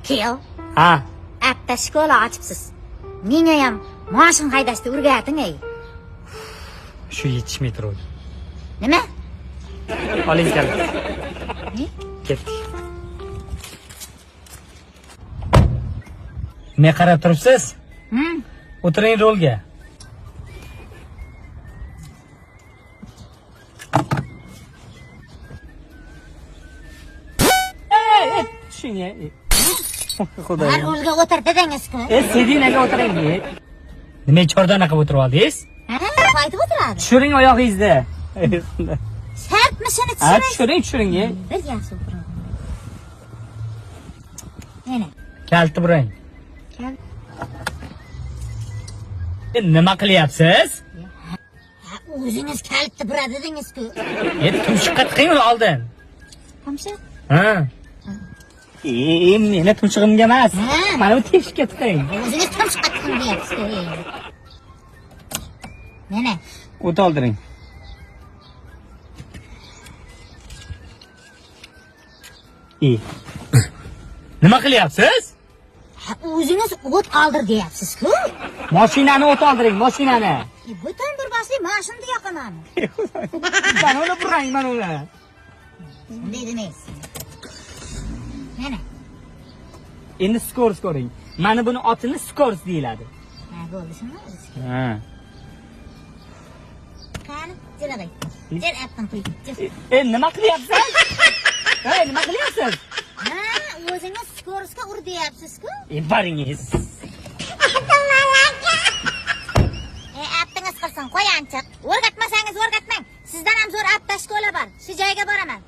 Kuyov. Ha. Avtoshkola ochibsiz. Menga ham moshin haydashni o'rgating ey. Shu yetishmay turadi. Nima? Oling kalit. Ne? Ketdik. Ne qarab turibsiz? O'tiring rolga. Ey, tushing. Ey. Xudoyim. Ha, rolga o'tir dedingiz-ku. Sedinaga o'tiring. Nima chordana qilib o'tirib oldingiz? Ha, qaytib o'tiradi. Tushiring oyog'ingizni. Shartmi shuni Ha, tushirish? tushiring, tushiring. Bir yaxshi o'tiradi. Mana. Kalti burang. Kal. Nima qilyapsiz? Ha, o'zingiz kalitni buradi dedingiz-ku. Tumshuqqa tiqing uni oldin. Tumshuq? Ha. Meni tumshug'imga emas. Mana bu teshikka tiqing. O'zingiz tumshuqqa tiqing deyapsiz-ku. Mana. O't oldiring. Nima qilyapsiz? Ha, o'zingiz o't oldir deyapsiz-ku. Mashinani o't oldiring, mashinani. Butun bir boshli mashinani yoqaman. Mana uni burang, mana uni. Bunday demaysiz. Mana. Endi skors ko'ring. Mana buni otini skors deyiladi. Ha, bo'ldi shuni. Ha. Qani, jilag'ay. Jil atdan qo'y. Nima qilyapsiz? Nima qilyapsiz? Ha, o'zingiz skorsga ur deyapsiz-ku. Boringiz. Aptingiz qilsin, qo'yanchiq. O'rgatmasangiz o'rgatmang. Sizdan ham zo'r avtoshkola bor. Shu joyga boraman.